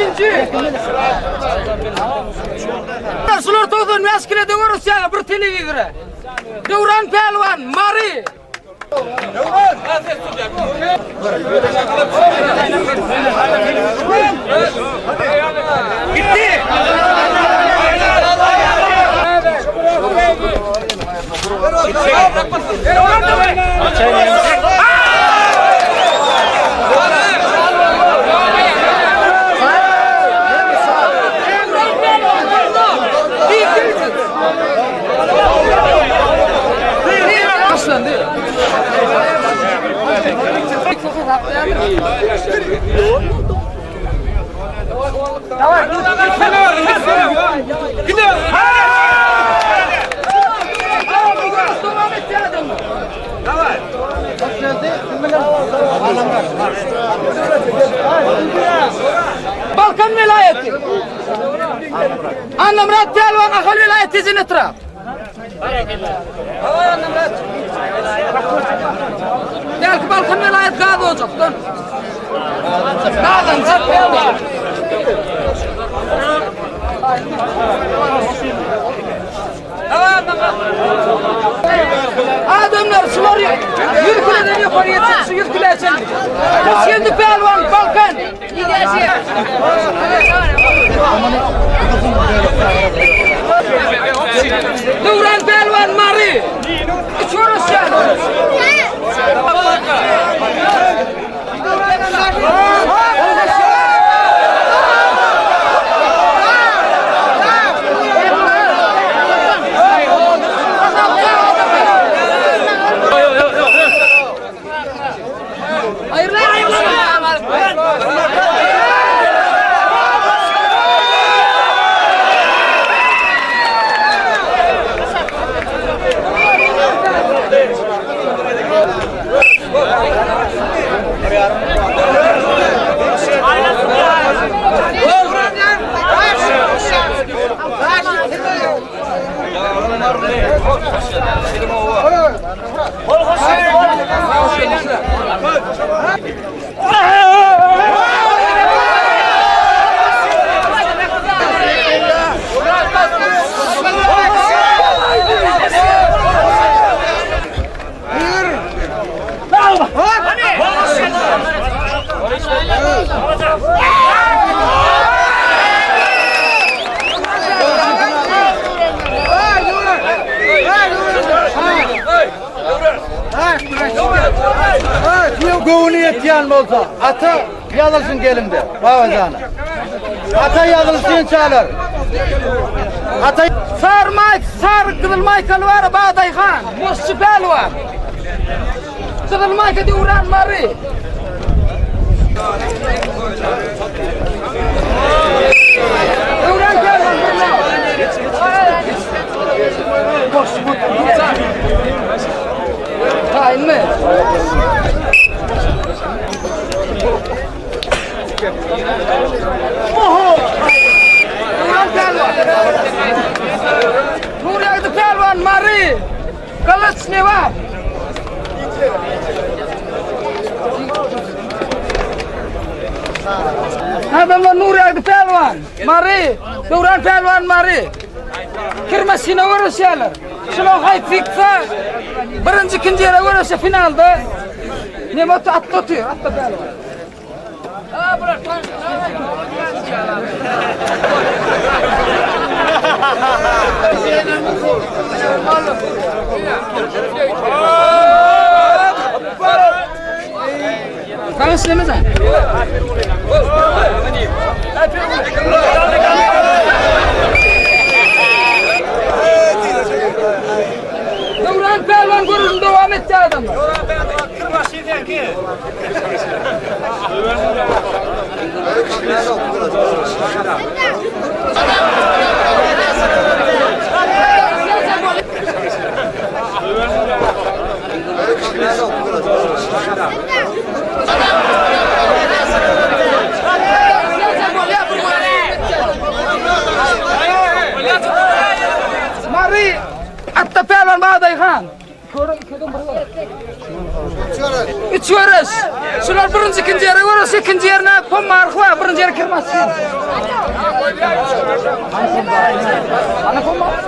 Üçünji. Şular 95 kilede görüşýär bir telewizora. Döwran Pälwan, Mary. Gitti. Başlandy. Gidiyor. Balkan welaýaty. Annamyrat Pälwan Ahal welaýaty Tejen etrap. Belki Balkan welaýat gaz ojakdan. Gazanjak pälwan. Adamlar şular 100 kileden ýokary ýetsin, şu 100 kilo çenli. Hoş geldi pälwan Balkan. Döwran pälwan Mary. Üç görüşýär. Göwni ýetýän bolsa, ata ýazylsyn gelimde, babajana. Ata ýazylsyn çalar. Ata Sar maýk, sar gyzyl maýkaly bar, Badaýhan, Moşçy pälwan. Gyzyl maýka Döwran Mary. Döwran pälwan Taýynmy? Oho! Döwran pälwan. Nurýagdy pälwan Mary. Gylyç Lebap. Adamlar Nurýagdy pälwan Mary. Döwran pälwan Mary. Kirmaşina göreşýärler. Şular haýsy ýyksa birinji ikinji ýere göreşe finalda Neme atda otyr, atda pälwan. Tanyş neme sen? Döwran pälwan görüşini dowam etdi adamlar. Mary Atda Pälwan Badaýhan. Üç göreş. Şular birinji ikinji ýere göreş, ikinji ýerine Pommarh bar, birinji ýere Kirmaşin. Ana Pommarh.